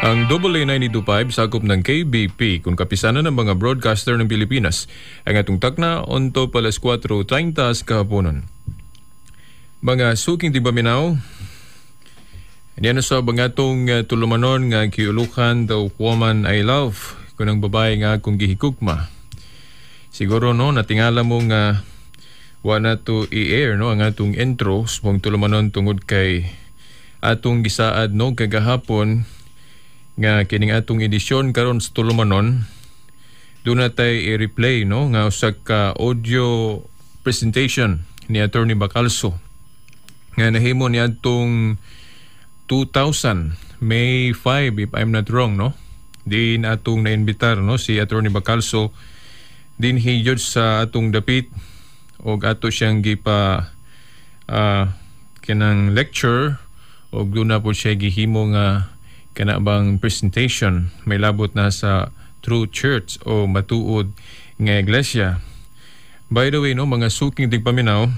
Ang AA 925 sakop ng KBP kung kapisanan ng mga broadcaster ng Pilipinas. Ang atong takna onto palas 4:30 sa kahaponon. Mga suking tigpaminaw, niyan sa ang atong tulumanon nga giulukan "The Woman I Love", kung ang babae nga akong gihigugma. Siguro, no, natingala mo nga wa na to i-air, no, ang atong intro sa mong tulumanon tungod kay atong gisaad, no, kagahapon nga kining atong edisyon karon sa tulumanon doon na tay i-replay, no, nga usa ka audio presentation ni Attorney Bacalso nga nahimo ni adtong 2000 May 5, if I'm not wrong, no, din atong naimbitar, no, si Attorney Bacalso din hiyod sa atong dapit og ato siyang gipa kanang lecture og doon na po siya gihimo nga kana bang presentation may labot na sa true church o matuod nga iglesia. By the way, no, mga suking tigpaminaw,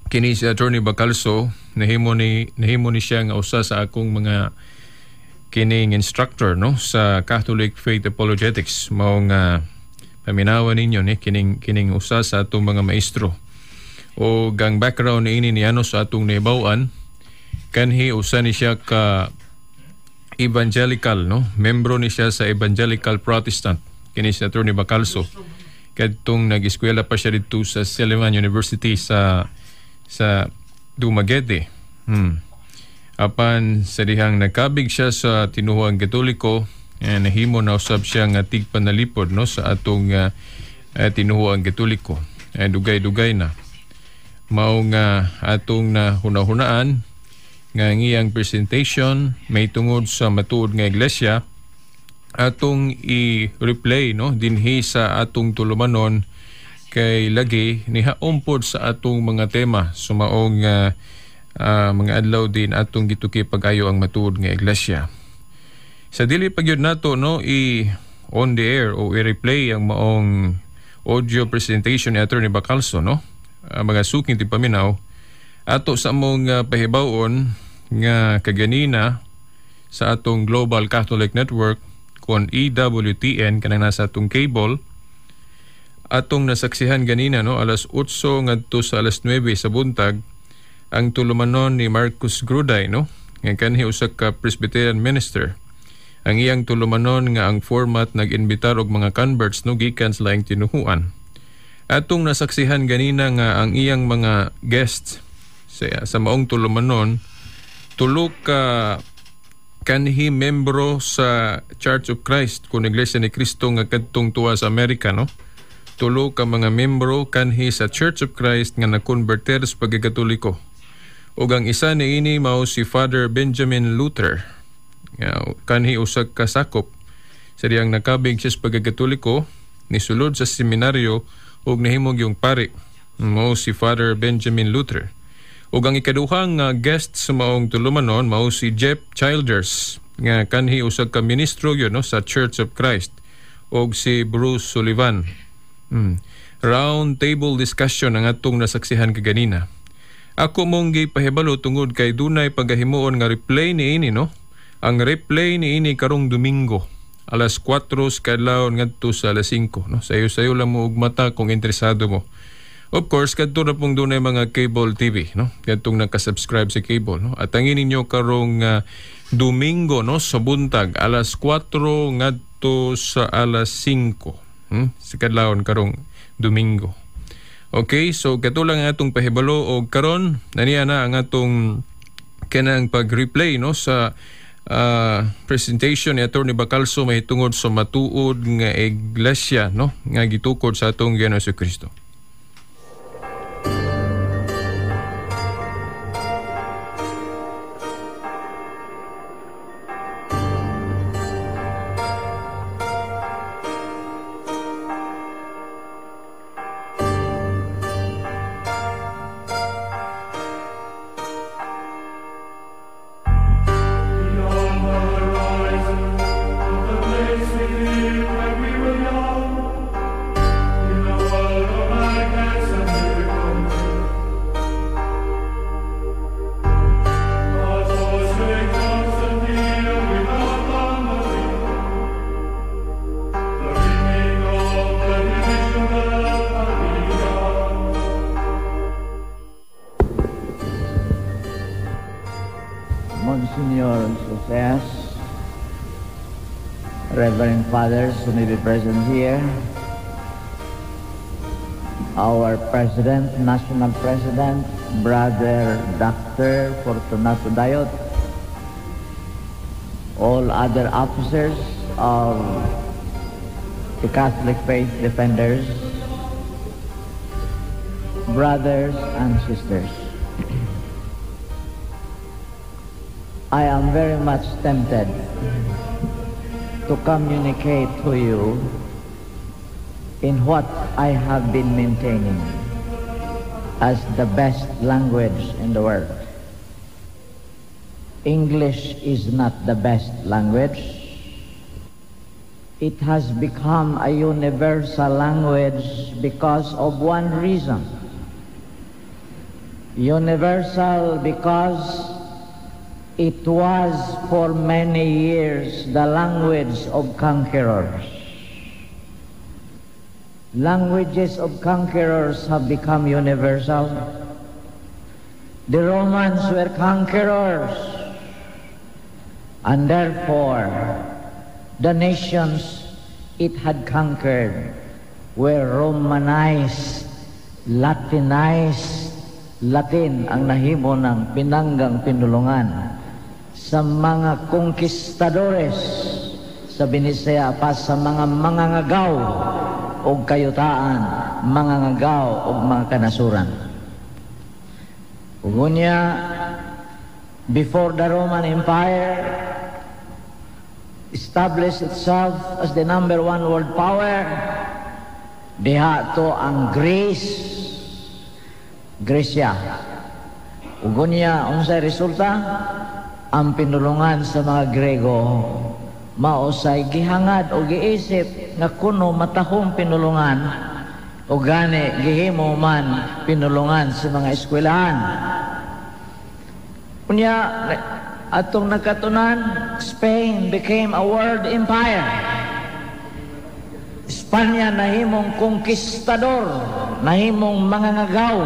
kini si Attorney Bacalso nahimo ni siya nga usa sa akong mga kining instructor, no, sa Catholic Faith Apologetics. Mao nga paminawan ninyo ni kining kining usa sa atong mga maestro. O ang background niini ni ano sa atong nahibaw-an, kanhi usa ni siya ka evangelical, no, membro ni siya sa Evangelical Protestant, kini si Attorney Bacalso, kadtong nag-eskwela pa siya didto sa Silliman University sa Dumaguete. Apan sa dihang nakabig siya sa tinuhuang Katoliko, nahimo na usab siya nga tigpanalipod, no, sa atong tinuhuang Katoliko. Dugay-dugay na. Mao nga atong na hunahunaan nga ang iyang presentation may tungod sa matuod nga iglesia atong i-replay, no, dinhi sa atong tulumanon kay lagi nihaumpod sa atong mga tema sumaong mga adlaw din atong gituki pag-ayo ang matuod nga iglesia. Sa dili pa gyud nato, no, i on the air o i-replay ang maong audio presentation ni Attorney Bacalso, no, mga suking tigpaminaw, ato sa among pahibaw-on nga kaganina sa atong Global Catholic Network kon EWTN kanang nasa atong cable, atong nasaksihan ganina, no, alas 8 ngadto sa alas 9 sa buntag ang tulumanon ni Marcus Gruday, no, nga kanhi usa ka Presbyterian minister. Ang iyang tulumanon nga ang format nag-imbitar og mga converts, no, gikan sa laing tinuhuan. Atong nasaksihan ganina nga ang iyang mga guests sa maong tulumanon tulo ka kanhi membro sa Church of Christ kun Iglesia ni Cristo nga kadtong tuwa sa Amerika, no, tulo ka mga membro kanhi sa Church of Christ nga nakonverter sa pagkakatoliko. Ug ang isa niini mao si Father Benjamin Luther. Nga kanhi usa ka sakop sa diyang nakabig siya sa pagkakatoliko, nisulod sa seminaryo ug nahimog yung pari. Mao si Father Benjamin Luther. Ug ang ikaduhang guest sa maong tulumanon mao si Jeff Childers nga kanhi usa ka ministro yun, no, sa Church of Christ og si Bruce Sullivan. Round table discussion ang atong nasaksihan kaganina. Ako mong gipahibalo tungod kay dunay pagahimuon nga replay niini, no. Ang replay niini karong Domingo alas 4 sa kadlawon ngadto sa alas 5, no. Sayo-sayo lang mo og mata kung interesado mo. Of course, kadto na pong dunay mga cable TV, no? Kadtong naka-subscribe sa cable, no? At angin ninyo karong Domingo, no, sa buntag alas 4 ngadto sa alas 5, Sa kadlawon karong Domingo. Okay, so kato lang ang atong pahibalo og karon naniya na ang atong kanang pag-replay, no, sa presentation ni Attorney Bacalso mahitungod sa matuod nga iglesia, no, nga gitukod sa atong Ginoong Kristo. Beyond the horizon of the place we lived when we were young, in a world of Monsignor Josias, Reverend Fathers who may be present here, our President, National President, Brother Dr. Fortunato Dayot, all other officers of the Catholic Faith Defenders, brothers and sisters. I am very much tempted to communicate to you in what I have been maintaining as the best language in the world. English is not the best language. It has become a universal language because of one reason. Universal because it was for many years the language of conquerors. Languages of conquerors have become universal. The Romans were conquerors, and therefore the nations it had conquered were Romanized, Latinized. Latin ang nahimo ng pinanggang pinulungan sa mga conquistadores sa Binisaya pa, sa mga mangangagaw og kayutaan, mangangagaw og mga kanasuran. Ug unya, before the Roman Empire established itself as the number one world power, diha to ang Greece, Grecia. Ug unya, unsay resulta? Ang pinulungan sa mga Grego mao say gihangad o giisip nga kuno matahong pinulungan, o gani gihimo man pinulungan sa mga eskwelahan. Unya, atong nagkatunan, Spain became a world empire. Espanya nahimong conquistador, nahimong mangangagaw,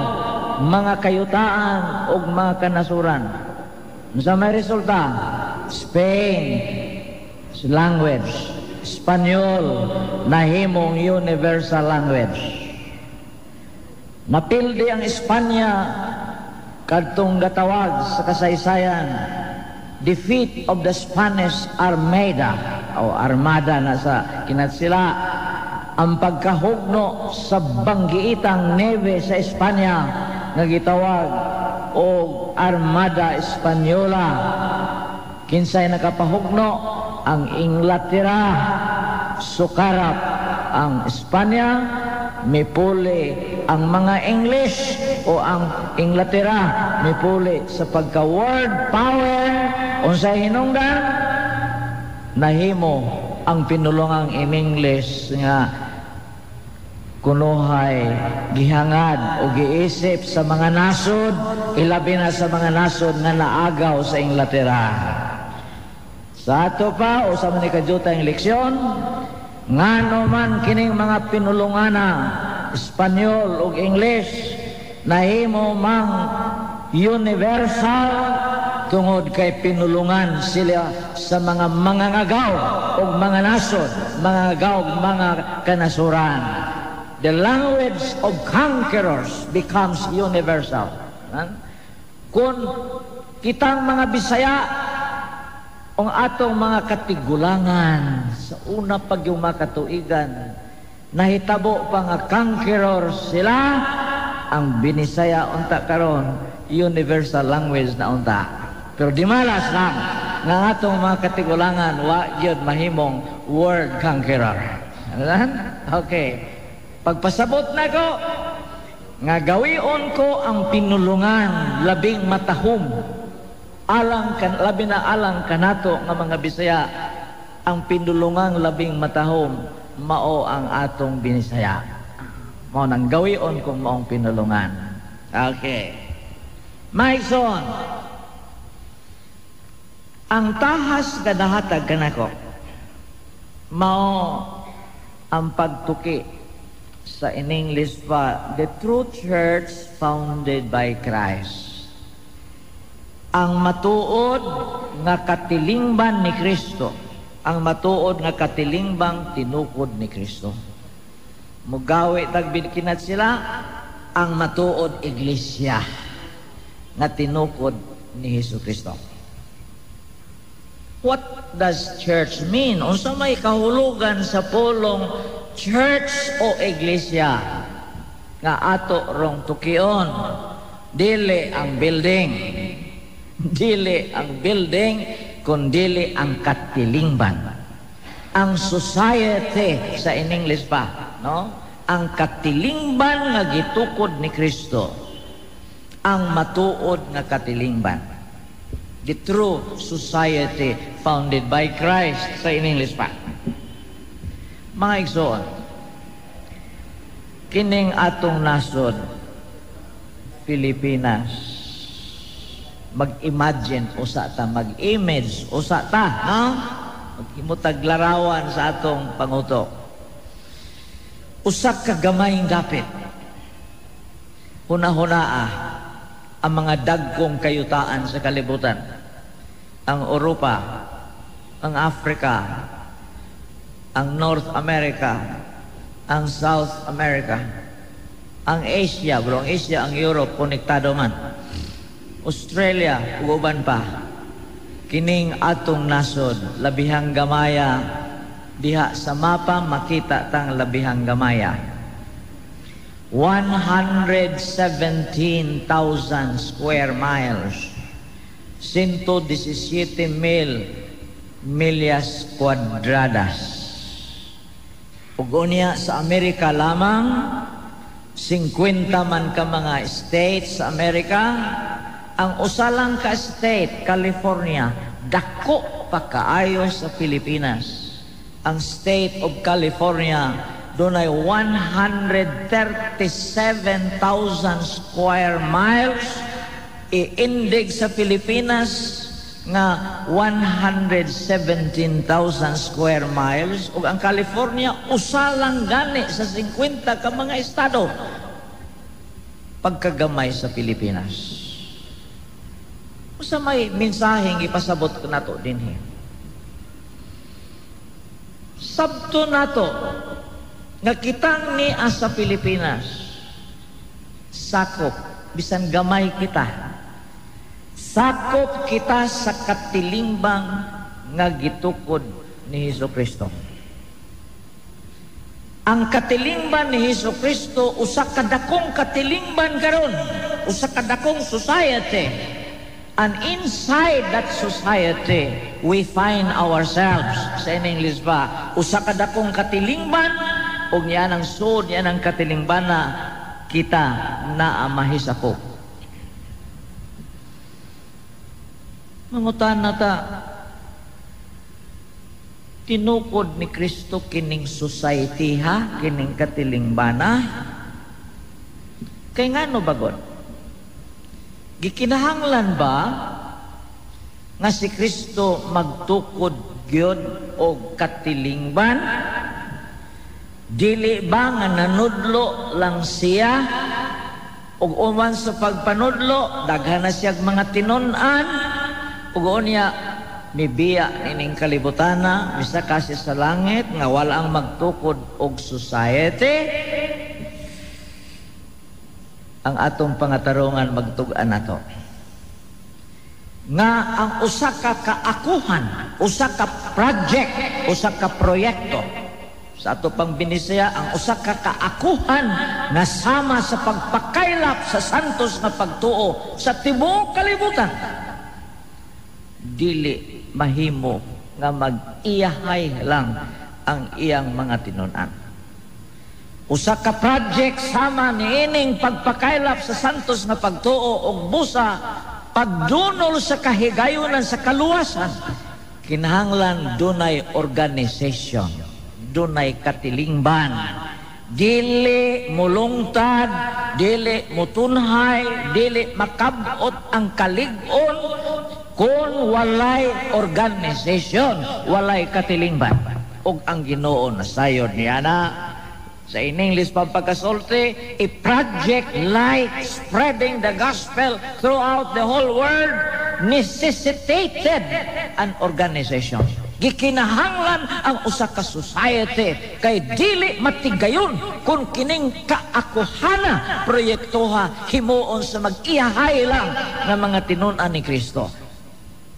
mga kayutaan ug mga kanasuran. Sa may resulta, Spain language, Espanyol, nahimong universal language. Napildi ang Espanya kadtong gatawag sa kasaysayan defeat of the Spanish Armada o Armada na sa kinatsila, ang pagkahugno sa banggiitang navy sa Espanya nga gitawag og Armada Española. Kinsay nakapahugno? Ang Inglaterra. Sukarap ang Espanya, mipuli ang mga English o ang Inglaterra mipuli sa pagka world power. Unsay hinungdan? Nahimo ang pinulungang in English nga kunuhay gihangad o giisip sa mga nasod, ilabi na sa mga nasod nga naagaw sa Inglaterra. Sa ato pa, o sa man kadyutang leksyon, ngano man kining mga pinulungana Espanyol ug English nahimo mang universal? Tungod kay pinulungan sila sa mga mangangagaw ug mga nasod, mangangagaw og mga kanasuran. The language of conquerors becomes universal. Kung kitang mga Bisaya, ang atong mga katigulangan sa una pag yung makatuigan, nahitabo pa nga conqueror sila, ang Binisaya unta karon universal language na unta. Pero di malas lang nga atong mga katigulangan wa gyud mahimong world conqueror. Okay. Pagpasabot na ko nga gawion ko ang pinulungan labing matahom alang kan, labi na alang kanato nga mga Bisaya, ang pinulungang labing matahom mao ang atong Binisaya. Mao nang gawion kung maong pinulungan. Okay. Maison, ang tahas nga nahatag kanako mao ang pagtuki sa in English pa, the true church founded by Christ. Ang matuod nga katilingban ni Kristo, ang matuod nga katilingbang tinukod ni Kristo. Mugawi tag kinat sila ang matuod iglesia nga tinukod ni Hesus Kristo. What does church mean? Unsa may kahulugan sa pulong church o iglesia nga ato rong tukion? Dili ang building. Dili ang building, kundili ang katilingban. Ang society sa in English pa, no? Ang katilingban nga gitukod ni Kristo. Ang matuod nga katilingban. The true society founded by Christ sa in English pa. Mga igsoon, kining atong nasod, Pilipinas, mag-imagine usa ta, mag-image usa ta, no? Maghimutag larawan sa atong pangutok. Usa ka gamayng dapit. Huna-hunaa ang mga dagkong kayutaan sa kalibutan. Ang Europa, ang Africa, ang North America, ang South America, ang Asia, bro, ang Asia, ang Europe, konektado man. Australia, ug uban pa. Kining atong nasod, labihang gamaya, diha sa mapa makita tang labihang gamaya. 117,000 square miles. 117 mil milyas kwadradas. Ug unya sa Amerika lamang, 50 man ka mga states sa Amerika, ang usa lang ka state, California, dako pa kaayo sa Pilipinas. Ang state of California dunay 137,000 square miles, iindig sa Pilipinas nga 117,000 square miles, ug ang California usa lang gani sa 50 ka mga estado pagkagamay sa Pilipinas. Usa may mensaheng ipasabot ko nato dinhi. Sabto nato nga kitang niya sa Pilipinas sakop bisan gamay kita, sakop kita sa katilingban nga gitukod ni Hesus Kristo. Ang katilingban ni Hesus Kristo usa ka dakong katilingban karon, usa ka dakong society. And inside that society, we find ourselves. Sa in English ba, usa ka dakong katilingban, ug niya ang sud, niya ang katilingban na kita naa mahisakop. Mangutan na ta, tinukod ni Kristo kining society ha, kining katilingban ha? Kay ngano bagon? Gikinahanglan ba nga si Kristo magtukod gyud og katilingban? Dili ba nga nanudlo lang siya? Ug uman sa pagpanudlo, daghan na siyag mga tinun-an, ug unya mibiya nining kalibutana, misaka siya sa langit nga wala ang magtukod og society. Ang atong pangatarungan magtug-an nato nga ang usa ka kaakuhan, usa ka project, usa ka proyekto sa ato pang binisaya, ang usa ka kaakuhan nga sama sa pagpakaylap sa santos nga pagtuo sa tibuok kalibutan, dili mahimo nga mag-iyahay lang ang iyang mga tinun-an. Usa ka project sama niining pagpakaylap sa santos nga pagtuo og busa pagdunol sa kahigayonan sa kaluwasan, kinahanglan dunay organization, dunay katilingban. Dili mulungtad, dili mutunhay, dili makabot ang kalig-on kung walay organization, walay katilingban. Ug ang Ginoo nasayod niya na. Sa in English pa pagkasulti, a project like spreading the gospel throughout the whole world necessitated an organization. Gikinahanglan ang usa ka society kay dili matigayon kung kining kaakuhana proyektoha himuon sa mag-iyahay lang nga mga tinun-an ni Kristo.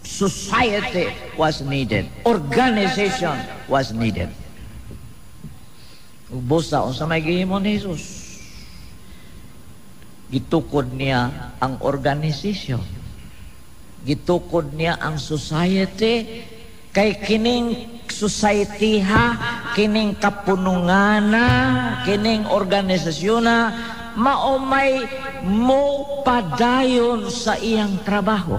Society was needed. Organization was needed. Busa, unsa may gihimo ni Jesus? Gitukod niya ang organization. Gitukod niya ang society kay kining society ha, kining kapunungana, kining organisasyona mao may mo padayon sa iyang trabaho.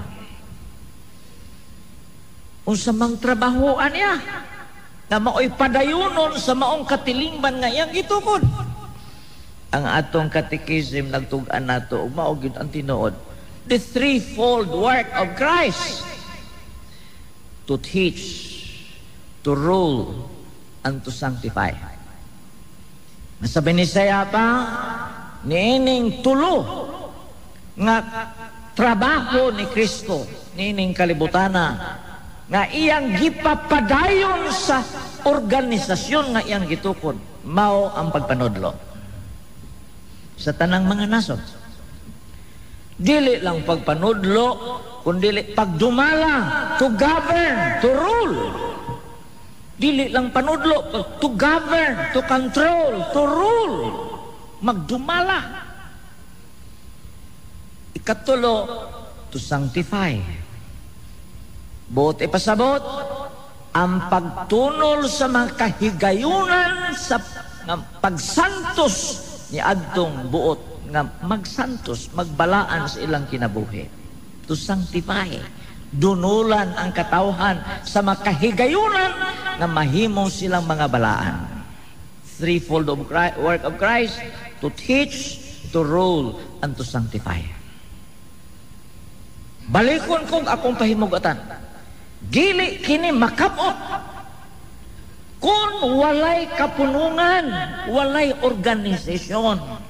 Unsa mang trabahoan niya na mao'y padayonon sa maong katilingban nga iyang gitukod. Ang atong catechism nagtug-an nato ug mao gyud ang tinuod. The threefold work of Christ: to teach, to rule, and to sanctify. Sa Binisaya pa, niining tulo nga trabaho ni Kristo niining kalibutana nga iyang gipapadayon sa organisasyon nga iyang gitukod, mao ang pagpanudlo sa tanang mga nasod. Dili lang pagpanudlo, kundi pagdumala, to govern, to rule. Dili lang panudlo, to govern, to control, to rule. Magdumala. Ikatulo, to sanctify. Buot ipasabot, ang pagtunol sa mga kahigayunan sa nga pagsantos ni adtong buot nga magsantos, magbalaan sa ilang kinabuhi. To sanctify. Dunulan ang katawhan sa makahigayunan nga mahimo silang mga balaan. Threefold of Christ, work of Christ: to teach, to rule, and to sanctify. Balikon kong akong pahimugatan. Dili kini makabot kung walay kapunungan, walay organisasyon.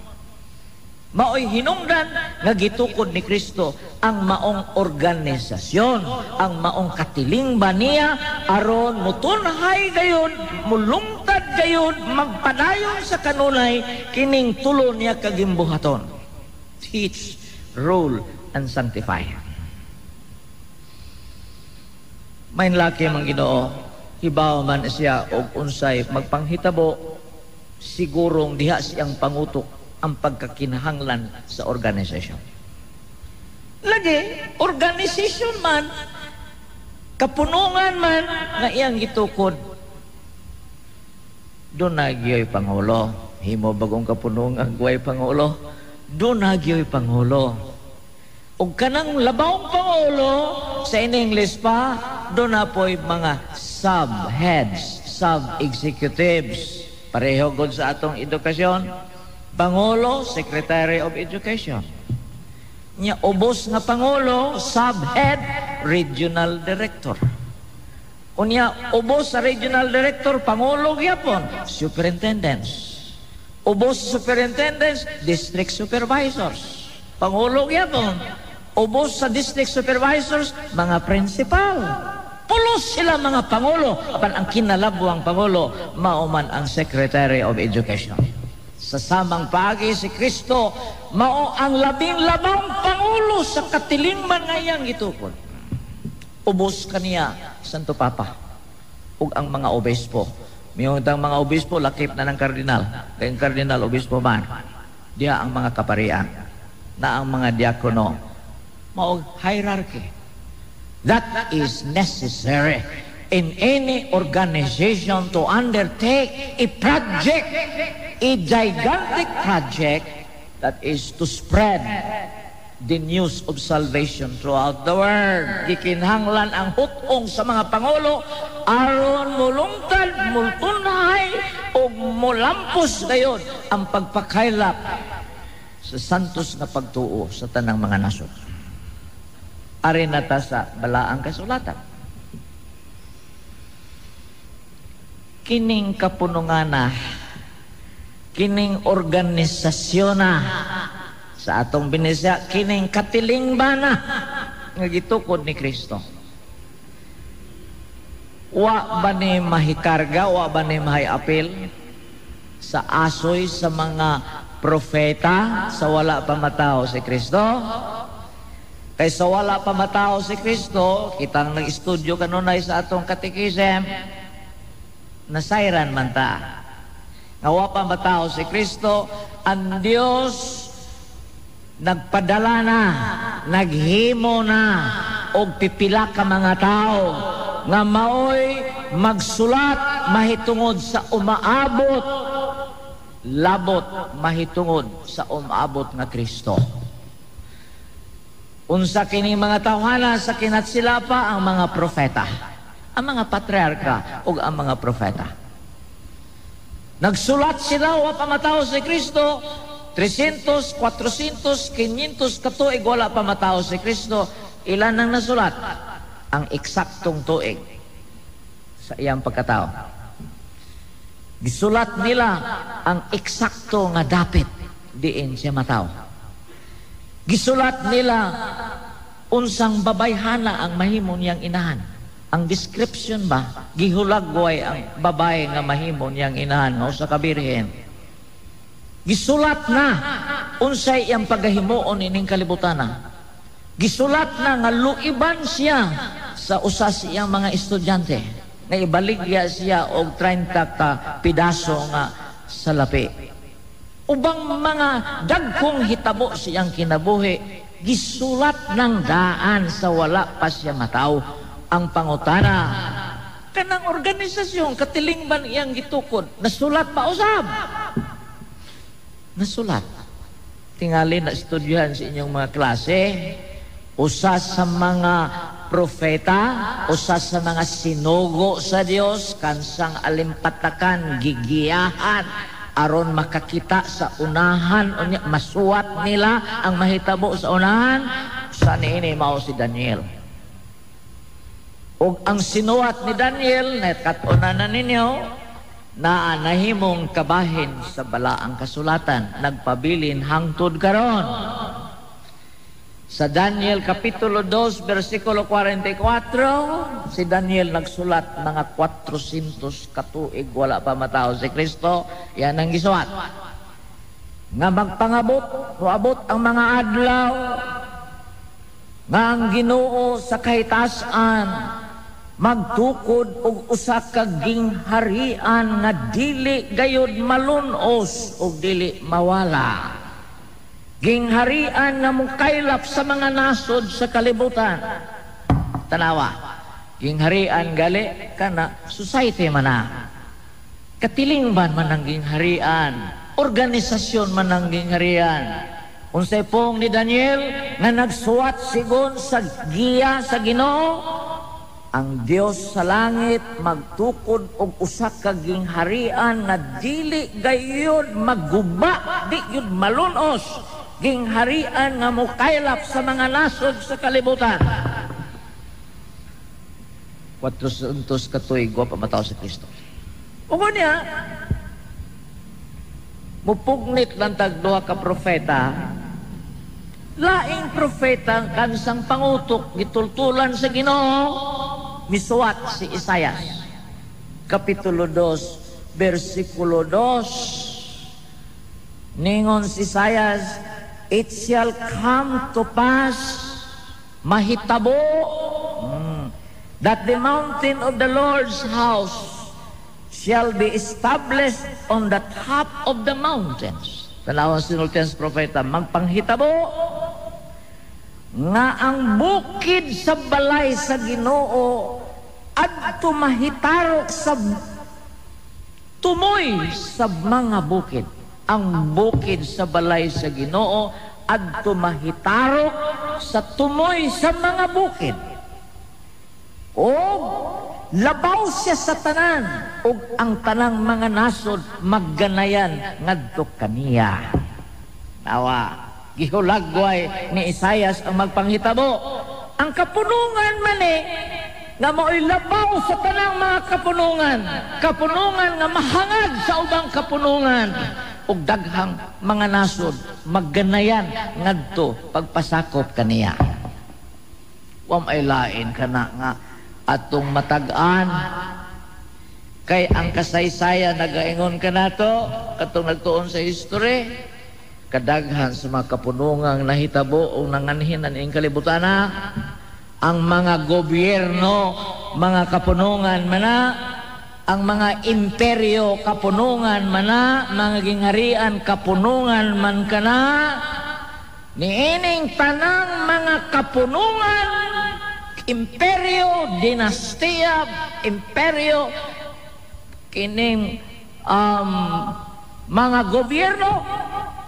Maoy hinungdan nga gitukod ni Kristo ang maong organisasyon, ang maong katilingban niya aron mutunhay gayon, mulungtad gayon, magpadayon sa kanunay kining tulo niya kagimbuhaton: teach, rule, and sanctify. Main laki man Ginoo, hibaw man siya og unsay magpanghitabo, sigurong diha siyang pangutok ang pagkakinahanglan sa organisasyon. Lagi, organisasyon man, kapunungan man, nga iyang gitukod, doon nagyoy pangulo. Himo bagong kapunungan, guway pangulo. Doon nagyoy pangulo. O kanang labawng pangulo, sa in English pa, doon na po'y mga sub-heads, sub-executives. Pareho gud sa atong edukasyon. Pangulo, Secretary of Education. Nya ubos nga pangulo, sub-head, Regional Director. Unya ubos sa Regional Director, pangulo gyapon, Superintendents. Ubos sa Superintendents, District Supervisors. Pangulo gyapon. Ubos sa District Supervisors, mga principal. Pulos sila mga pangulo. Apan ang kinalabwang pangulo, mao man ang Secretary of Education. Sa samang paagi, si Kristo mao ang labing labang pangulo sa katilingban nga iyang gitukod. Ubos kaniya, Santo Papa ug ang mga obispo. Mayong ang mga obispo lakip na ng kardinal. Kay ang kardinal obispo man. Diya ang mga kaparian, na ang mga diakono. Mao hierarchy. That is necessary in any organization to undertake a project, a gigantic project that is to spread the news of salvation throughout the world. Gikinhanglan ang hutong sa mga pangulo aron mulungtad, multunhay o mulampos gayon ang pagpakaylap sa santos nga pagtuo sa tanang mga nasod. Ari na ta sa balaang kasulatan. Kining kapunungana, kining organisasyona sa atong Binisaya, kining katilingban na nga gitukod ni Kristo. Wa ba ni mahikarga, wa ba ni mahiapil sa asoy sa mga propeta sa wala pa matawo si Kristo? Kay sa wala pa matawo si Kristo, kitang nag-estudyo kanunay sa atong katikisem, nasayran man ta. Nga wa pa matawo si Kristo, ang Dios nagpadala na, naghimo na og pipila ka mga tao nga maoy magsulat mahitungod sa umaabot, labot mahitungod sa umaabot nga Kristo. Unsa kining mga tawhana sa kinatsila pa ang mga propeta, ang mga patriarka ug ang mga propeta. Nagsulat sila wa pa matawo si Kristo, 300, 400, 500 katuig wala pa matawo si Kristo. Ilan ang nasulat? Ang eksaktong tuig sa iyang pagkatao. Gisulat nila ang eksakto nga dapit diin siya matawo. Gisulat nila unsang babayhana ang mahimo niyang inahan. Ang description ba, gihulagway ang babae nga mahimo niyang inahan nga usa ka birhen. Gisulat na unsay iyang pagahimuon ining kalibutana. Gisulat na nga luiban siya sa usa sa iyang mga estudyante, nga ibaligya siya og 30 ka pidaso nga salapi. Ubang mga dagkong hitabo siyang kinabuhi, gisulat ng daan sa wala pa siya mataw. Ang pangutana, kanang organisasyon, katilingban iyang gitukod, nasulat pa usab. Nasulat. Tingali na estudyohan sa inyong mga klase, usa sa mga propeta, usa sa mga sinugo sa Dios, kansang alimpatakan, gigiyahan, aron makakita sa unahan, unya masuwat nila ang mahitabo sa unahan. Sa niini mao si Daniel. Ug ang sinuwat ni Daniel, nakat-unan na ninyo, naa nahimong kabahin sa balaang kasulatan, nagpabilin hangtod karon. Sa Daniel Kapitulo 2, versikulo 44, si Daniel nagsulat mga 400 katuig wala pa matawo si Kristo, yan ang gisulat. Nga magpangabot, moabot ang mga adlaw, nga ang Ginoo sa kahitasan magtukod og usa ka gingharian nga dili gayud malunos og dili mawala. Gingharian nga mukaylap sa mga nasod sa kalibutan. Tanawa, gingharian gali kana society man na. Katilingban man ang gingharian, organisasyon man ang gingharian. Unsay pong ni Daniel nga nagsuwat sigon sa giya sa Ginoo, ang Dios sa langit magtukod og usa ka gingharian nga dili gayud magguba, di gyud malunos. Gingharian nga mukaylap sa mga nasod sa kalibutan. 400 katuig wa pa matawo si Kristo. Ug niya mupugnit lang tag duha ka propeta. Laing propeta kansang pangutok gitultulan sa Ginoo, misuwat si Isayas. Kapitulo 2, versikulo 2. Ningon si Isayas, it shall come to pass, mahitabo, that the mountain of the Lord's house shall be established on the top of the mountains. Tanawan sinultian sa propeta, magpanghitabo nga ang bukid sa balay sa Ginoo adto mahitarok sa tumoy sa mga bukid. Ang bukid sa balay sa Ginoo adto mahitarok sa tumoy sa mga bukid. O labaw siya sa tanan ug ang tanang mga nasod magganayan ngadto kaniya. Tawa, gihulagway ni Isayas ang magpanghitabo. Ang kapunungan man nga mao'y labaw sa tanang mga kapunungan, kapunungan nga mahangad sa ubang kapunungan, ug daghang mga nasod magganayan ngadto pagpasakop kaniya. Wa may lain kana nga atong matag-an. Kay ang kasaysayan nagaingon kanato, katong nagtuon sa history, kadaghan sa mga kapunungang nahitabo o nanganhin ang kalibutana, ang mga gobyerno, mga kapunungan mana, ang mga imperyo kapunungan mana, mga gingharian kapunungan man kana, niining tanang mga kapunungan, imperyo, dinastiya, imperyo, kining mga gobyerno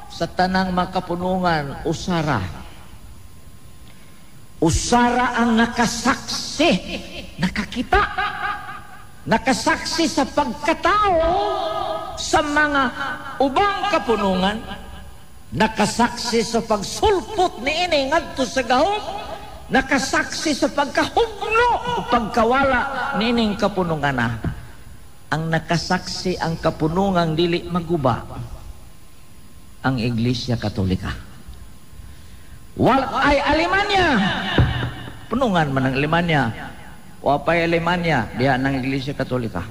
sa tanang makapunungan, usara. Usara ang nakasaksi, nakakita, nakasaksi sa pagkatao sa mga ubang kapunungan, nakasaksi sa pagsulpot ni ini ngadto sa gahom, nakasaksi sa pagkahugno o pagkawala ni ining kapunungan na. Ang nakasaksi ang kapunungang dili maguba, ang Iglesia Katolika. Wal ay Alemanya, punungan man ang Alemanya. Wa pay Alemanya, diha ng Iglesia Katolika.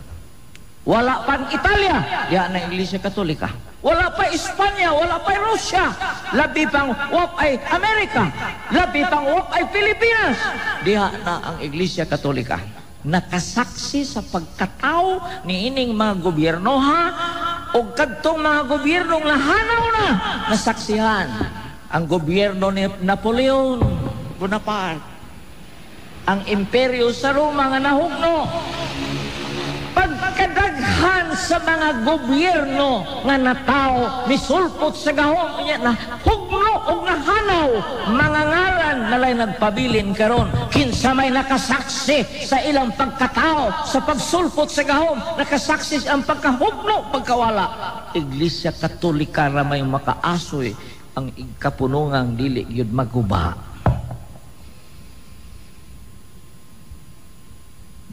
Wala pang Italia, diha ng Iglesia Katolika. Wala pa Espanya, wala pa Russia, labi pang wa ay Amerika, labi pang wa ay Pilipinas, diha na ang Iglesia Katolika. Nakasaksi sa pagkatao ni ining mga gobyernoha o kadtong mga gobyernong nahanaw na nasaksihan. Ang gobyerno ni Napoleon Bonaparte, ang imperyo sa Roma nga nahugno, pagkadaghan sa mga gobyerno nga natao misulpot sa gahom niya na hugno og nahanaw, mga ngalan nalay nagpabilin karon kinsa may nakasaksi sa ilang pagkatao sa pagsulpot sa gahom, nakasaksi sa ang pagkahugno, pagkawala. Iglesia Katolika ra may makaasoy ang kapunungang dili gyud maguba.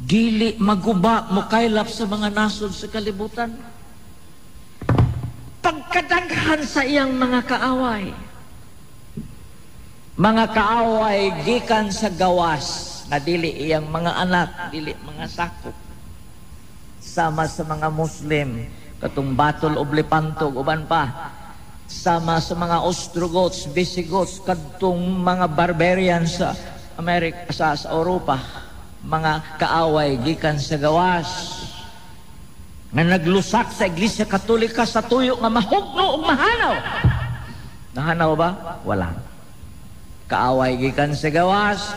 Dili maguba mokaylap sa mga nasod sa kalibutan. Pagkadaghan sa iyang mga kaaway. Mga kaaway gikan sa gawas na dili iyang mga anak, dili mga sakop. Sama sa mga Muslim, katong Battle of Lepanto, uban pa. Sama sa mga Ostrogoths, Visigoths, kadtong mga barbarians sa Amerika, sa Europa. Mga kaaway gikan sa gawas nga naglusak sa Iglesia Katolika sa tuyo nga mahugno ug mahanaw. Nahanaw ba? Wala. Kaaway gikan sa gawas,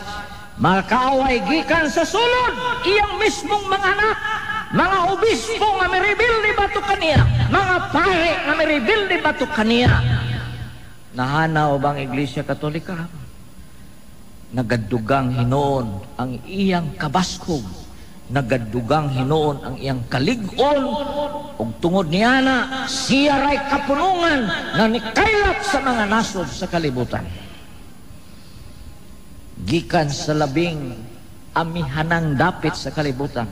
mga kaaway gikan sa sulod, iyang mismong mga anak, mga obispo nga mirebilde bato kaniya, mga pare nga mirebilde bato kaniya. Nahanaw bang Iglesia Katolika? Nagadugang hinuon ang iyang kabaskog, nagadugang hinuon ang iyang kalig-on, ug tungod niana siya ray kapunungan nga nikaylap sa mga nasod sa kalibutan. Gikan sa labing amihanang dapit sa kalibutan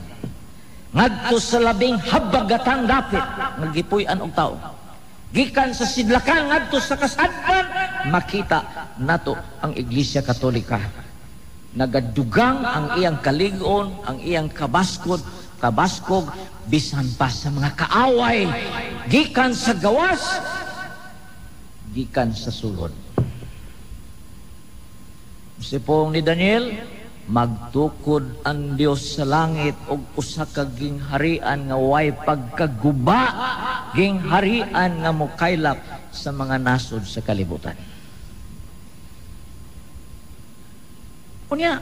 ngadto sa labing habagatang dapit nga gipuy-an og tawo, gikan sa sidlakan ngadto sa kasadpan, makita nato ang Iglesia Katolika. Nagadugang ang iyang kalig-on, ang iyang kabaskog, bisan pa sa mga kaaway, gikan sa gawas, gikan sa sulod. Sipong ni Daniel, magtukod ang Dios sa langit og usa ka gingharian nga way pagkaguba, gingharian nga mokaylap sa mga nasod sa kalibutan. Unya,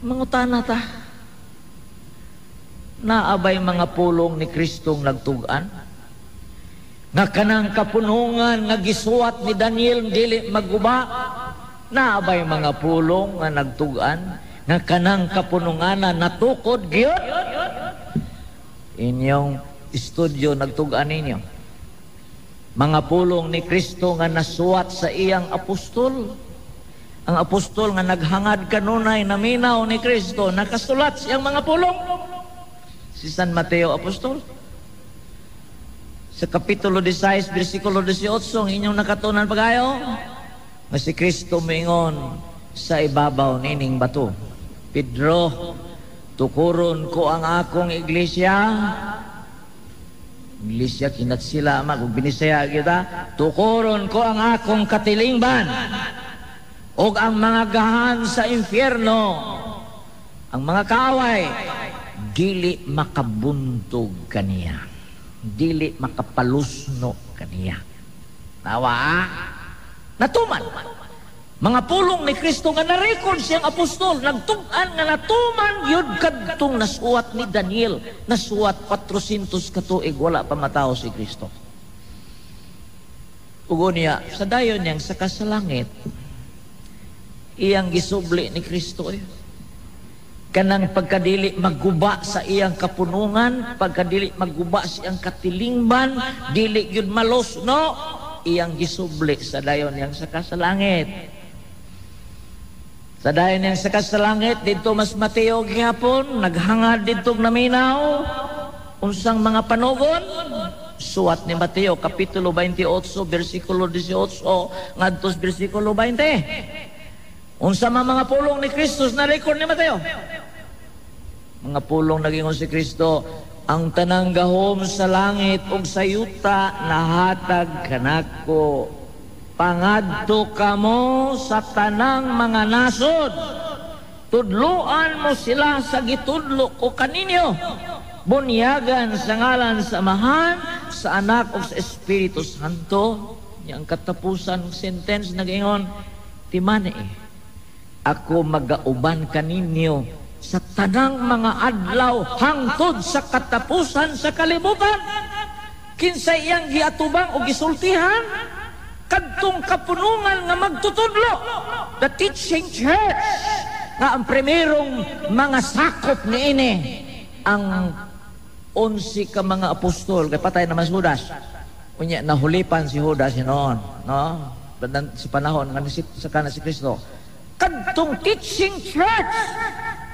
mangutana ta, naabay mga pulong ni Kristong nagtug-an nga kanang kapunungan nga gisuwat ni Daniel dili maguba? Naabay mga pulong nga nagtug-an nga kanang kapunungan natukod gyud? Inyong estudyo nagtug-an ninyo mga pulong ni Kristo nga nasuwat sa iyang apostol. Ang apostol nga naghangad kanunay naminaw ni Kristo, nakasulat siyang mga pulong. Si San Mateo apostol sa kapitulo 16 bersikulo 18, ang inyong nakatunan pagayo nga si Kristo moingon, sa ibabaw nining bato Pedro, tukuron ko ang akong iglesia. Iglesia kinat sila ama kung binisaya kita, tukuron ko ang akong katilingban ug ang mga gahan sa impyerno, ang mga kaaway, dili makabuntog kaniya, dili makapalusno kaniya. Tawa, natuman mga pulong ni Kristo nga na-record siyang apostol, nagtug-an nga natuman yun kadtong nasuwat ni Daniel, nasuwat 400 katuig wala pa matawo si Kristo. Ugo niya, sa dayon niyang saka sa langit, iyang gisubli ni Kristo eh. Kanang pagkadili magguba sa iyang kapunungan, pagkadili magguba sa iyang katilingban, dili yun malos, no? Iyang gisubli sa dayon niyang saka sa langit. Sa dayon niyang saka sa langit, dito mas Mateo gihapon, naghangad dito naminaw, unsang mga panugon, suwat ni Mateo, Kapitulo 28, versikulo 18, ngadtos versikulo 20. Unsa man mga pulong ni Kristo na record ni Mateo? Mga pulong nagingon si Kristo, ang tanang gahom sa langit ug sa yuta nahatag kanako. Pangadto kamo sa tanang mga nasod. Tudluan mo sila sa gitudlo ko kaninyo. Bunyagan sa ngalan sa Amahan, sa Anak ug sa Espiritu Santo. Yang katapusan sentence nagingon, timani eh, ako magauban kaninyo sa tanang mga adlaw hangtod sa katapusan sa kalibutan. Kinsa iyang giatubang o gisultihan? Kadtong kapunungan nga magtutudlo, the teaching church, nga ang primerong mga sakop niini ang 11 ka mga apostol, kay patay naman si Judas. Unya nahulipan si Judas noon, no? Sa panahon nga sa kana si Kristo. Kadtong teaching church,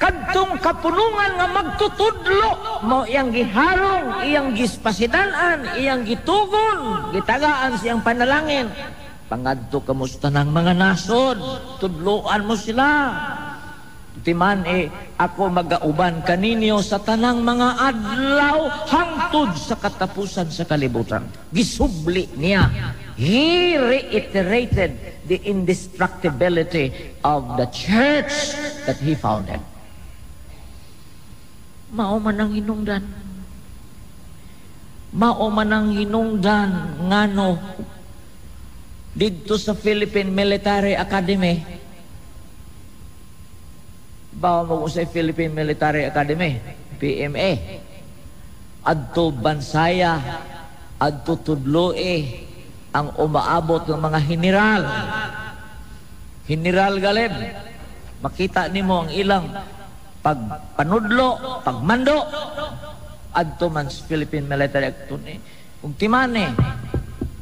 kadtong kapunungan nga magtutudlo, mo iyang giharong, iyang gispasidanan, iyang gitugon, gitagaan siyang panalangin. Pangadto kamo sa tanang mga nasod, tudloan mo sila. Timan eh, ako magauban kaninyo sa tanang mga adlaw hangtod sa katapusan sa kalibutan. Gisubli niya. He reiterated the indestructibility of the church that he founded. Mao man ang hinungdan. Mao man ang hinungdan ngano didto sa Philippine Military Academy. Bawa mo sa Philippine Military Academy, PMA. Adto bansaya, adto tudloe ang umaabot ng mga general. General Galeb, makita nimo ang ilang pagpanudlo, pagmando. Adto man sa Philippine Military Academy. Kung timane,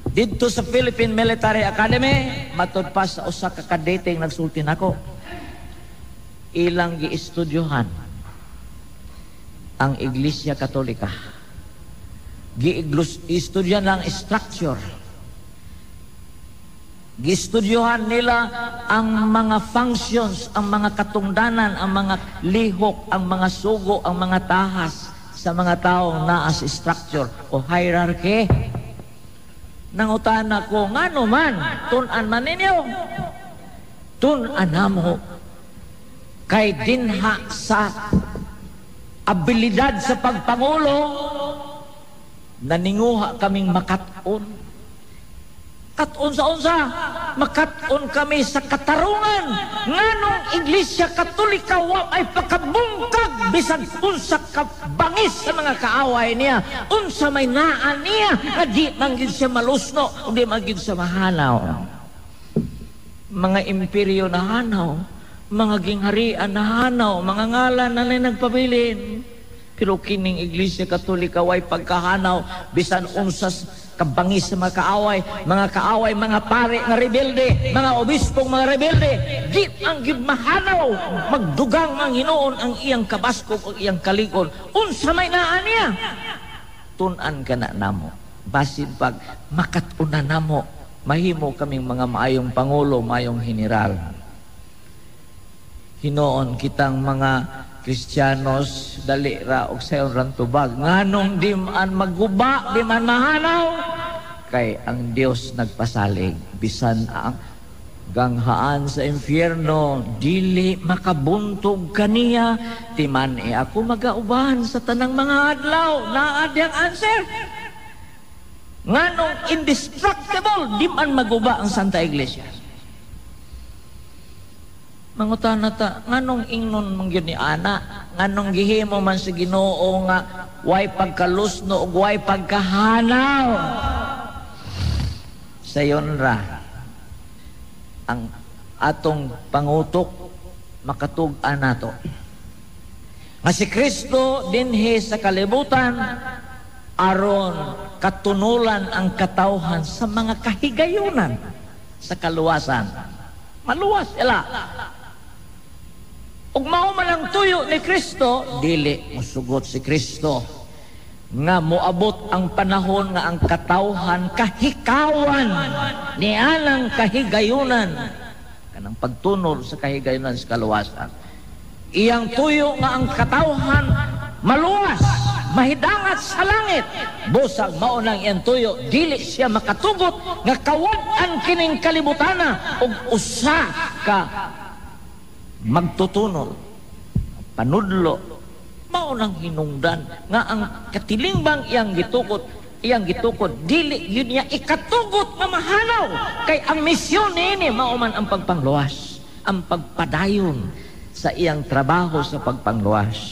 didto sa Philippine Military Academy, matud pa sa usa ka kadeteng nagsulti nako. Ilang giestudyohan ang Iglesia Katolika. Giestudyohan lang structure. Giestudyohan nila ang mga functions, ang mga katungdanan, ang mga lihok, ang mga sugo, ang mga tahas sa mga taong naa sa structure o hierarchy. Nangutana ko, ngano man, tun-an man ninyo. Tun-an namo. Kay dinha sa abilidad sa pagpangulo, naninguha kaming makat-on. Kat-on sa unsa? Makat-on kami sa katarungan. Nganong Iglesia Katolika wa ay pakabungkag bisan unsa ka bangis sa mga kaaway niya, unsa may naa niya nga di man gid siya malusno, di man gid siya mahanaw. Mga imperyo na hanaw, mga gingharian na hanaw, mga ngalan na nagpabilin. Pero kining Iglesia Katolika way pagkahanaw bisan unsa kabangis sa mga kaaway, mga pare nga rebelde, mga obispong mga rebelde, di ang gyud mahanaw, magdugang ang hinuon ang iyang kabaskog o iyang kalig-on. Unsa may naa niya? Tun-an ka na namo. Basin pag makat-unan namo, mahimo kaming mga maayong pangulo, maayong general. Hinoon kitang mga Kristiyanos, dali ra og sayon rang tubag. Nganong di man maguba, di man mahanaw? Kay ang Dios nagpasalig, bisan ang ganghaan sa impyerno dili makabuntog kaniya, timan e ako magauban sa tanang mga adlaw. Naa diyang answer. Nganong indestructible, di man maguba ang Santa Iglesia? Mangutana ta, nganong ingnon man gyud ni ana? Nganong gihimo man sa Ginoo nga way pagkalusno ug way pagkahanaw? Sayon ra ang atong pangutok makatug-an nato nga si Kristo dinhi sa kalibutan aron katunulan ang katawhan sa mga kahigayunan sa kaluwasan. Maluwas sila. Ug mao man ang tuyo ni Kristo, dili mosugot si Kristo nga moabot ang panahon nga ang katawhan kahikawan ni anang kahigayunan, kanang pagtunol sa kahigayunan sa kaluwasan. Iyang tuyo nga ang katawhan maluwas, mahidangat sa langit. Busag mao nang iyang tuyo, dili siya makatugot nga kawad-an kining kalibutana og usa ka magtutunol, panudlo. Mao nang hinungdan nga ang katilingbang iyang gitukod, dili yun niya ikatugot nga mahanaw, kay ang misyon niini mao man ang pagpangluwas, ang pagpadayon sa iyang trabaho sa pagpangluwas.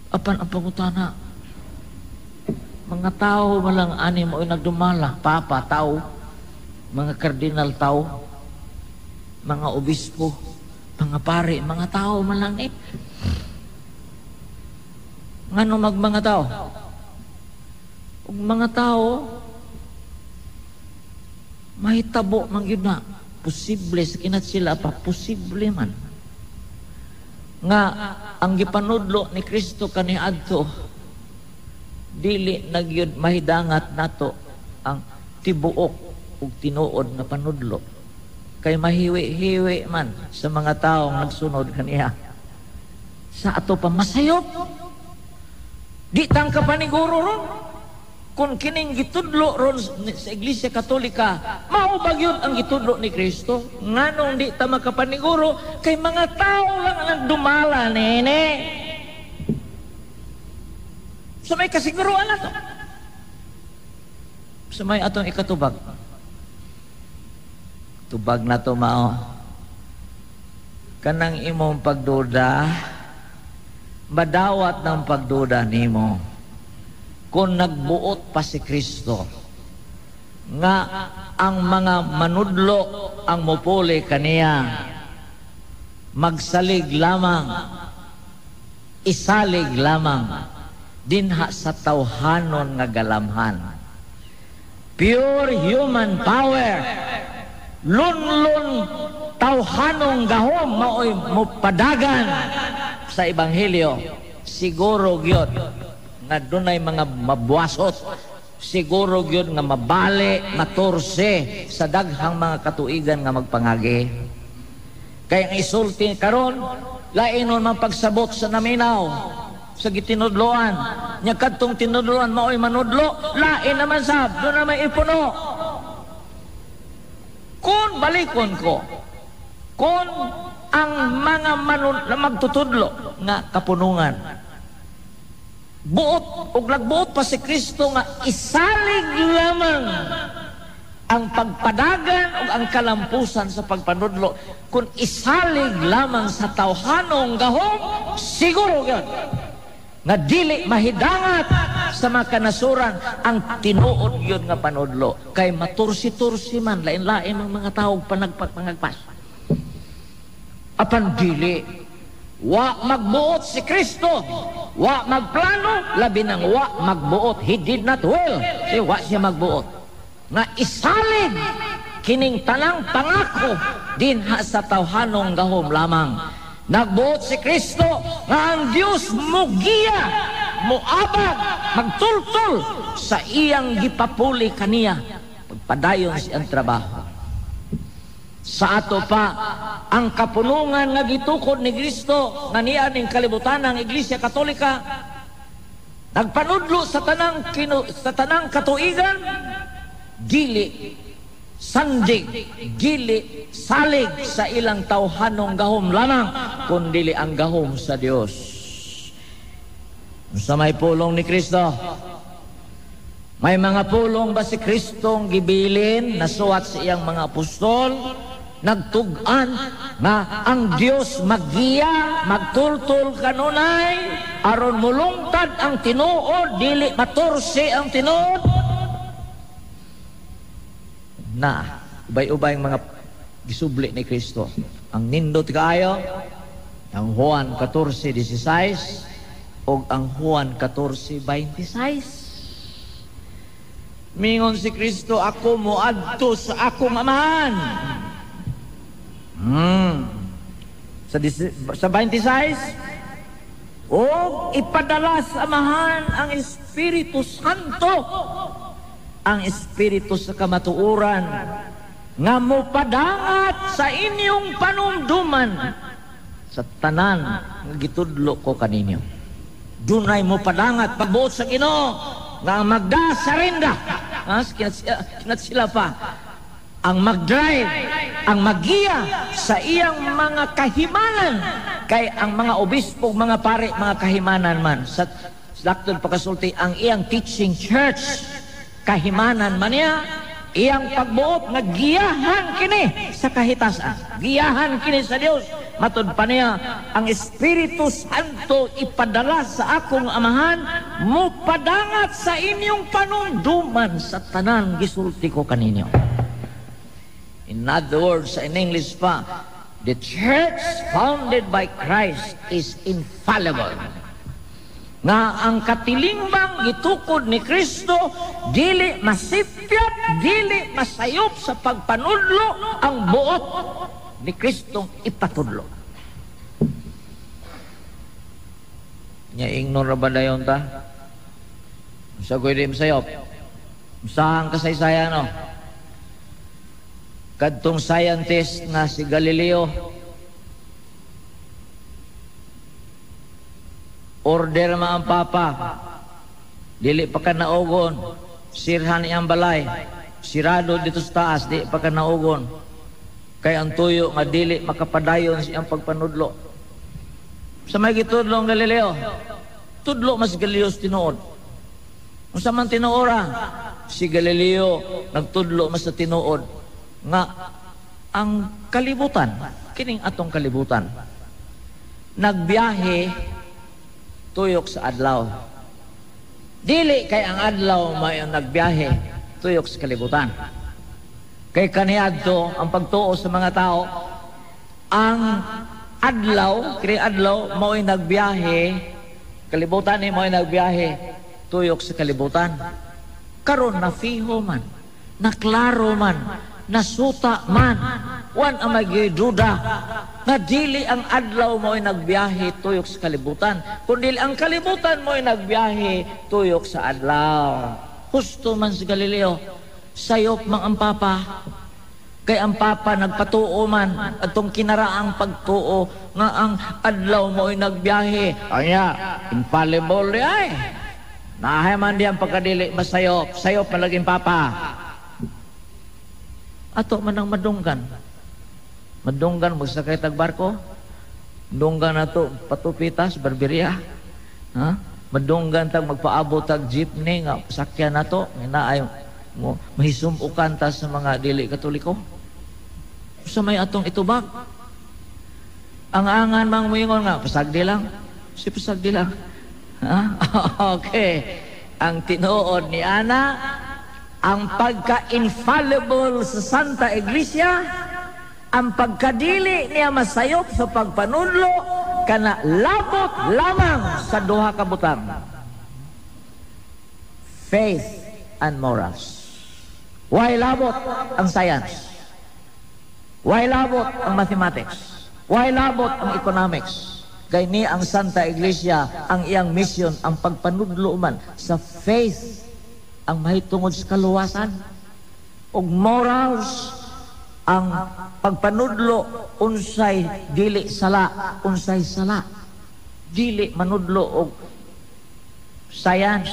Apan ang pangutana, mga tao man lang ani mo nagdumala, papa tao, mga kardinal tao, mga obispo, mga pare, mga tao man lang eh. Ngano mag mga tao? Ug mga tao mahitabo man gyud na posible sa kinat sila pa, posible man nga ang gipanudlo ni Kristo kaniadto dili na gyud mahidangat nato ang tibuok ug tinuod nga panudlo, kay mahiwi-hiwi man sa mga taong nagsunod kaniya. Sa ato pa masayop, di tang kapaniguro ron kung kining gitudlo ron sa Iglesia Katolika mao ba gyud ang gitudlo ni Kristo. Nganong di ta makapaniguro? Kay mga tao lang ang nagdumala nene. So may kasiguruan na to sa may atong ikatubag. Tubag na to mao kanang imong pagduda, madawat ng pagduda nimo kung nagbuot pa si Kristo nga ang mga manudlo ang mupuli kaniya, magsalig lamang, isalig lamang dinha sa tawhanon nga galamhan, pure human power, lunlun tawhanong gahom maoy mopadagan sa ebanghelyo. Siguro gyud nga dunay mga mabuasot, siguro gyud nga mabali, matorse sa daghang mga katuigan nga magpangagi, kay ang isulti karon lainon man pagsabot sa naminaw sa gitinudloan nya. Kadtong tinudloan maoy manudlo, lain naman sab doon na may ipuno. Kung balikon ko, kung ang mga magtutudlo nga kapunungan, buot ug nagbuot pa si Kristo nga isalig lamang ang pagpadagan ug ang kalampusan sa pagpanudlo, kung isalig lamang sa tawhanong gahom, siguro gyud nga dili mahidangat sa mga kanasuran ang tinuod yun nga panudlo, kay matursi-tursi man, lain-lain ang mga tao panagpagpangagpas. Apan dili, wa magbuot si Kristo, wa magplano, labi nang wa magbuot. He did not will. Si wa siya magbuot nga isalig kining tanang pangako dinha sa tawhanong gahom lamang. Nagbuot si Kristo nga ang Dios mugiya, muabag, magtultol sa iyang gipapuli kaniya pagpadayon siyang trabaho. Sa ato pa, ang kapulungan nga gitukod ni Kristo nga niya ning kalibutan, ang Iglesia Katolika nagpanudlo sa tanang katuigan, dili sandig, dili salig sa ilang tawhanong gahom lamang, kundili ang gahom sa Dios. Sa may pulong ni Kristo, may mga pulong ba si Kristong gibilin nasuwat sa iyang mga apostol, nagtug-an nga ang Dios maggiya, magtultol kanunay aron mulungtad ang tinuod, dili matursi ang tinuod? Na ubay-ubay ang mga gisubli ni Kristo. Ang nindot kaayo, ang Juan 14:16 o ang Juan 14:26. Mingon si Kristo, "Ako moadto sa akong Amahan." Sa 26, o ipadala sa Amahan ang Espiritu Santo, ang Espiritu sa kamatuoran, nga mopadangat sa inyong panumduman sa tanan nga gitudlo ko kaninyo. Dunay mopadangat, pagbuot sa Ginoo nga ang magdasarinda, ha, kinat sila pa ang mag-drive, ang magiya sa iyang mga kahimanan, kay ang mga obispo, mga pare, mga kahimanan man. Sa laktod pagkasulti, ang iyang teaching church, kahimanan man niya, iyang pagbuot nga giyahan kini sa kahitasan, giyahan kini sa Dios. Matud pa niya, ang Espiritu Santo ipadala sa akong Amahan, mupadangat sa inyong panumduman sa tanan gisulti ko kaninyo. In other words, in English pa, the church founded by Christ is infallible. Nga ang katilingban gitukod ni Kristo, dili masipyat, dili masayop sa pagpanudlo ang buot ni Kristong ipatudlo. Nya ingnon ra ba dayon ta? Sa ko'y di masayop. Saan kasaysayan, no? Kadtong scientist nga si Galileo, order ma ang Papa, dili pa ka naugon, sirhan iyang balay, sirado dito sa taas, di pa ka naugon, kay ang tuyo nga dili makapadayon sa iyang pagpanudlo. Sa may gitudlo ang Galileo, tudlo mas Galileo sa tinuod. Unsa man tinuora? Si Galileo nagtudlo mas sa tinuod nga ang kalibutan, kining atong kalibutan, nagbiyahe tuyok sa adlaw. Dili kay ang adlaw may ang nagbiyahe tuyok sa kalibutan. Kay kaniadto ang pagtuo sa mga tao, ang adlaw, kini adlaw mao'y nagbiyahe, kalibutan ni mao'y nagbiyahe tuyok sa kalibutan. Karon na fiho man, naklaro man, nasuta man, wan ang magiduda nga dili ang adlaw mo'y nagbiyahe tuyok sa kalibutan, kundi ang kalibutan mo'y nagbiyahe tuyok sa adlaw. Husto man si Galileo, sayop mang ang Papa. Kay ang Papa nagpatuo man atong kinaraang pagtuo nga ang adlaw mo'y nagbiyahe. Anya, infallible di ay. Nahay man diyan pagkadili masayop, sayop palaging Papa. Ato man ang madunggan. Madunggan magsakay tag barko. Madunggan ato patupitas barberia. Ha? Madunggan tag magpaabot tag jeepney nga sakyan nato nga naay mo mahisumukan ta sa mga dili Katoliko. Sa may atong itubag. Ang angan mang moingon nga pasagdi lang. Si pasagdi lang. Ha? Okay. Ang tinuod ni ana, ang pagka-infallible sa Santa Iglesia, ang pagkadili niya masayop sa pagpanudlo, kana labot lamang sa duha ka butang: faith and morals. Why labot ang science? Why labot ang mathematics? Why labot ang economics? Kay ni ang Santa Iglesia, ang iyang mission, ang pagpanudlo man sa faith, ang mahitungod sa kaluwasan ug morals. Ang pagpanudlo unsay dili sala, unsay sala. Dili manudlo og science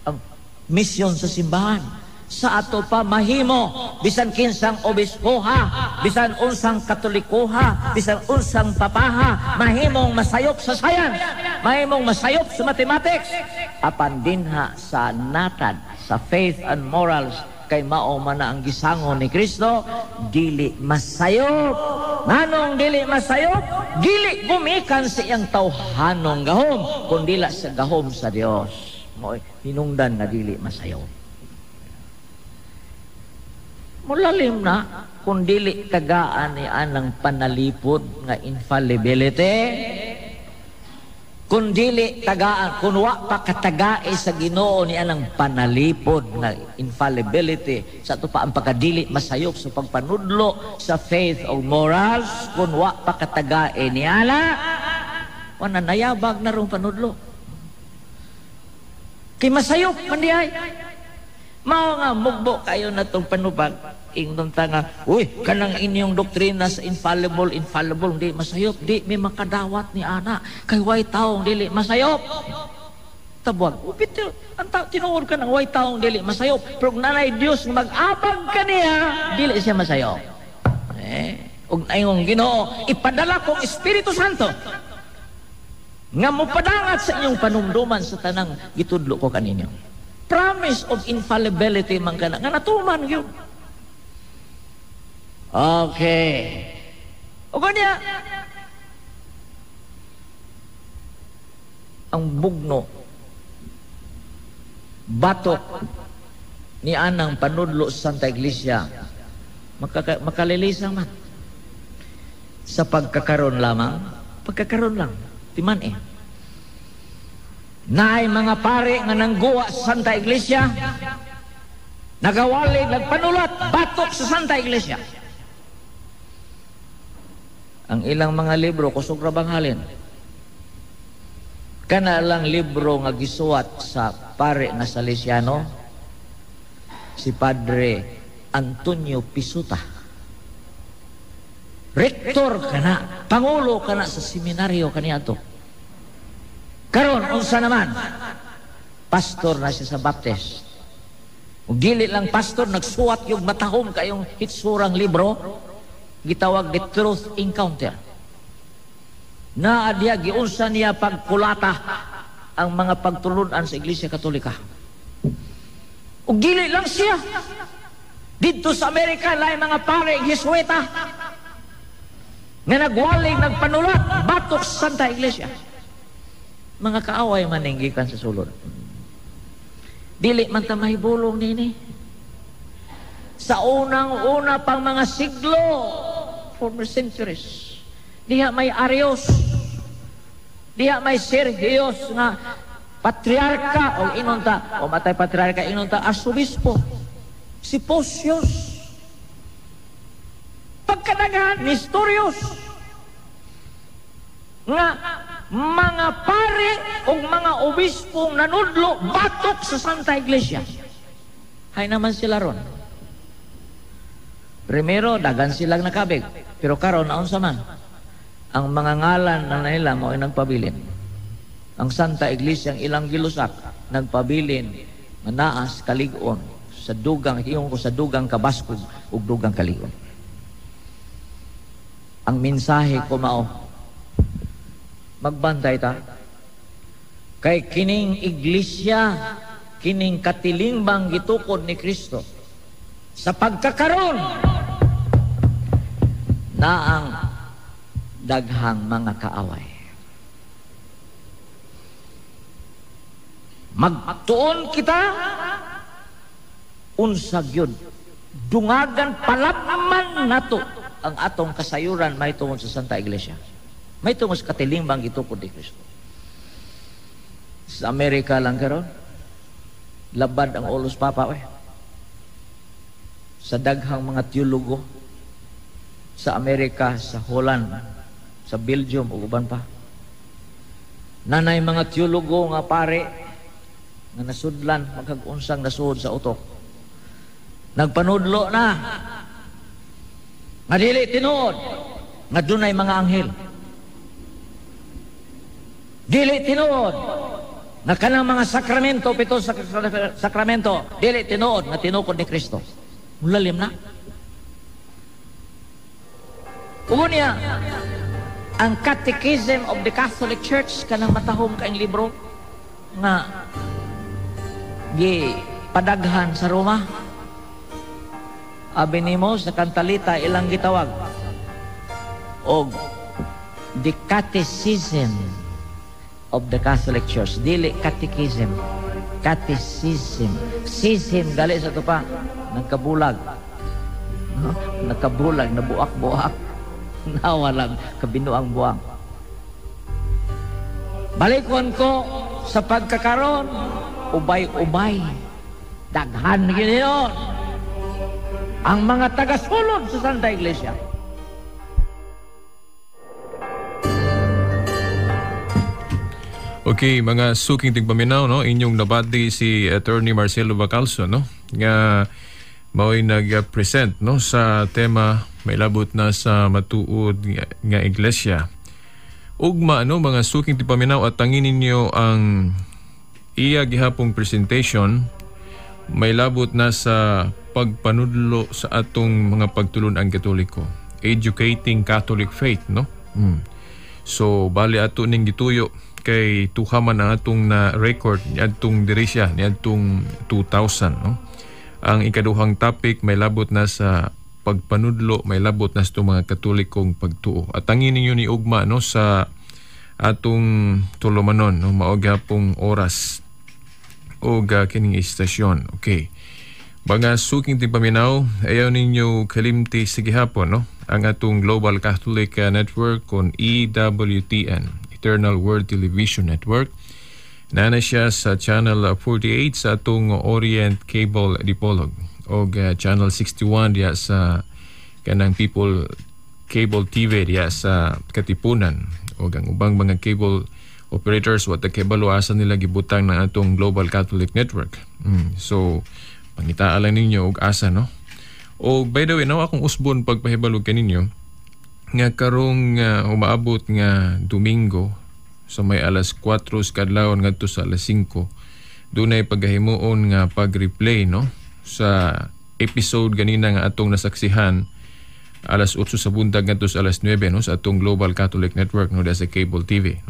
ang misyon sa simbahan. Sa ato pa mahimo bisan kinsang obispoha, bisan unsang katolikoha, bisan unsang papaha, mahimong masayop sa science, mahimong masayop sa mathematics, apan dinha sa natad, sa faith and morals, kay mao man na ang gisango ni Kristo, dili masayop. Nganong dili masayop? Dili gumikan sa iyang tawhanong gahom, kundila sa gahom sa Dios. Mo'y hinungdan nga dili masayop. Mulalim na kung dili tagaan ni anang panalipod nga infallibility, kung dili tagaan, kung wa pa katagae sa Ginoo ni anang panalipod nga infallibility, sa ato pa ang pagkadili masayop sa pagpanudlo sa faith o morals, kung wa pa katagae ni ana, wana nayabag na rong panudlo. Kay masayop man di ay. Mao nga mugbo kayo na tong panubag. Ingnon ta nga, uy, kanang inyong doktrina sa infallible, infallible, di masayop, di may makadawat ni ana. Kay way taong dili masayop. Tabwag, upit, ang tinuod ka ng way taong dili masayop. Pero kung nanay Diyos mag-abag ka niya, dili siya masayop. Ug ayong Ginoo, ipadala kong Espiritu Santo nga mopadangat sa inyong panumduman sa tanang gitudlo ko kaninyo. Promise of infallibility man kana nga natuman gyud. Okay. O kanya ang bugno batok ni anang panudlo sa Santa Iglesia makalilisa man sa pagkakaroon lamang, pagkakaroon lang timan eh. Naay mga pare nga nangguwa sa Santa Iglesia, nagawali, nagpanulat, batok sa Santa Iglesia. Ang ilang mga libro, kusog ra bang halin? Kana lang libro nga gisuwat sa pare nga Salesiano, si Padre Antonio Pisuta. Rektor kana, pangulo kana sa seminaryo kaniadto. Karon unsa naman? Pastor na siya sa Baptist. Ug dili lang pastor, nagsuwat yung matahom kayong hitsurang libro, gitawag The Truth Encounter. Naa diha giunsa niya pagkulata ang mga pagtulun-an sa Iglesia Katolika. Ug dili lang siya. Didto sa Amerika lahi mga pare Jesuita nga nagwaling nagpanulat batok sa Santa Iglesia. Mga kaaway man ning gikan sa sulod. Dili man ta mahibulong nini. Sa unang-una pang mga siglo, former centuries, diha may Arius, diha may Sergius nga patriarka o inunta, o matay patriarka inunta arsobispo, si Pocius. Pagkadaghan Nestorius nga mga pare o mga obispong nanudlo batok sa Santa Iglesia. Hay naman sila ron. Primero, dagan silang nakabig. Pero karon naunsa man, ang mga ngalan na nila mao ay nagpabilin. Ang Santa Iglesia ang ilang gilusak, nagpabilin nga naas kalig-on sa dugang hiyong ko sa dugang kabaskog ug dugang kalig-on. Ang mensahe ko mao, magbantay ta kay kining iglesia, kining katilingbang gitukod ni Kristo sa pagkakaron na ang daghang mga kaaway. Magtuon kita unsa gyud dungagan palabman nato ang atong kasayuran mahitungod sa Santa Iglesia, mahitungod sa katilingbang gitukod ni Kristo. Sa Amerika lang karon, labad ang ulos papa we. Sa daghang mga teologo sa Amerika, sa Holland, sa Belgium ug uban pa. Nanay mga teologo nga pare nga nasudlan magkag-unsang nasuod sa utok. Nagpanudlo na. Nga dili tinuod nga dunay mga anghel. Dili tinuod nga kanang mga sakramento, pito sa sakramento, dili tinuod nga tinukod ni Kristo. Mulalim na. Unya, ang Catechism of the Catholic Church, kanang matahom kaayong libro nga gi padaghan sa Roma. Abi nimo sa Kantalita ilang gitawag og the Catechism of the Catholic Church, dili catechism, catechism. Sism gali sa tupa nagkabulag, no? Nagkabulag, nabuak-buak, nawalang kabinuang buang. Balikon ko sa pagkakaron, ubay-ubay daghan giniyon ang mga tagasulod sa Santa Iglesia. Okay, mga suking tigpaminaw, no, inyong nabati si Attorney Marcelo Bacalso, no, nga mao'y nag-present, no, sa tema may labot na sa matuod nga iglesia. Ugma, no, mga suking tigpaminaw, at tangin ninyo ang iya gihapong presentation may labot na sa pagpanudlo sa atong mga pagtulun-ang Katoliko, educating Catholic faith, no? So bali ato ning gituyo kay tuhaman ang atong na record niadtong diri siya niadtong 2000, no? Ang ikaduhang topic may labot na sa pagpanudlo, may labot na sa itong mga Katolikong pagtuo. At tangin ninyo ni ugma, no, sa atong tulumanon, no, mao gihapong oras og kining istasyon. Okay. Mga suking tigpaminaw, ayaw ninyo kalimti sa gihapon, no, ang atong Global Catholic Network kon EWTN, Eternal Word Television Network. Nana siya sa Channel 48 sa atong Orient Cable Dipolog og Channel 61 diya sa kanang People Cable TV diya sa Katipunan, og ang ubang mga cable operators wa ta kabalo asa nila gibutang ng atong Global Catholic Network. So pangitaa lang ninyo og asa, no. O by the way, no, akong usbon pagpahibalo kaninyo nga karong umaabot nga Domingo sa may alas 4 sa kadlawon ngadto sa alas 5, dunay paghahimuon nga pag-replay, no, sa episode ganina nga atong nasaksihan alas 8 sa buntag ngadto sa alas 9, no, sa atong Global Catholic Network, no, sa Cable TV.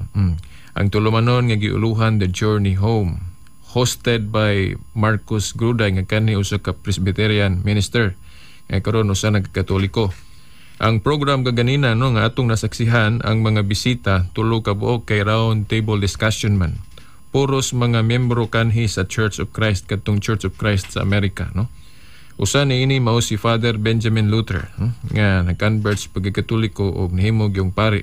Ang tulumanon nga giuluhan The Journey Home, hosted by Marcus Gruday nga kanhi usa ka Presbyterian minister nga karon usa nagkatoliko. Ang program kaganina, no, nga atong nasaksihan ang mga bisita tulo ka buok kay round table discussion man. Puros mga miyembro kanhi sa Church of Christ, katong Church of Christ sa Amerika, no. Usa ni ini mao si Father Benjamin Luther, no, nga nag-convert sa pagkakatoliko og nahimo gyung pari.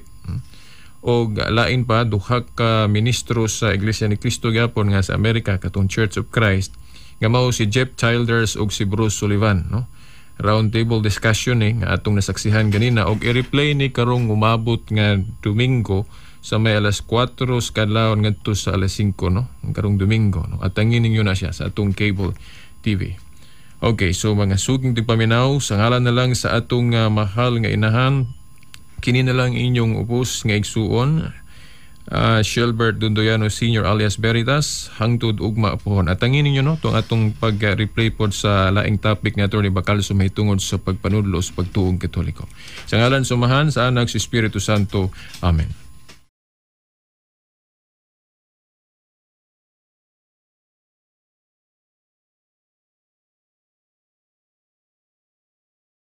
Og lain pa duha ka ministro sa Iglesia ni Cristo gyapon nga sa Amerika, katong Church of Christ, nga mao si Jeff Childers og si Bruce Sullivan, no. Round table discussion ni nga atong nasaksihan ganina og i-replay ni karong umabot nga Domingo sa may alas 4 sa kadlawon ngadto sa alas 5, no, karong Domingo, no. At tangin ninyo na siya sa atong cable TV. Okay, so mga suking tigpaminaw, sa ngalan na lang sa atong mahal nga inahan, kini na lang inyong ubos nga igsuon, Shelbert Dundoyano Sr. alias Veritas, hangtod ugma pohon. At tangin ninyo, no, itong atong pag-replay pod sa laing topic ni Atty. Bacalso mahitungod sa pagpanudlo sa pagtuong Katoliko. Sa ngalan sumahan sa Anak sa Espiritu Santo. Amen.